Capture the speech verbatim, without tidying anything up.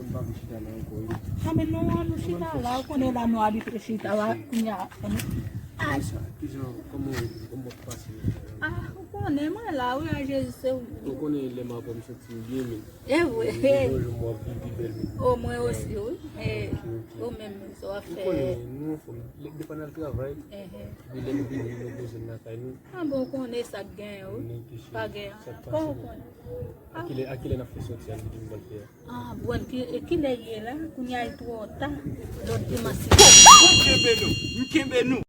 konn pa vin chita la ankò wi. A men non, an nou chita la, ou konnen la nou abitye chita la, kounye a. Kisa, kijan, kòman w ye, kòman w pase nan? Ah, ou konnen mwen la wi, a Jezi se ou. Ou konnen lè m avè w m santi m byen men. E vre. Bonjou, m wap viv pi bèl men. O mwen osi wi. E, ou menm sa w ap Ou fè. Konnen nou anfòm. Lè depann al travay. Ehe. Epi lè m vini nou poze m lakay nou. Ah bon, ou konnen sa k genyen wi. Konnen ke se Pa genyen sa k ankò, pase. ou konnen. A kilè, a kilè n ap fè sòti a, li di m pral fè a. Ah bon, ki, e kilè ye la? Kounye a e twò ta. Lòt dimanch. M kenbe nou, m kenbe nou.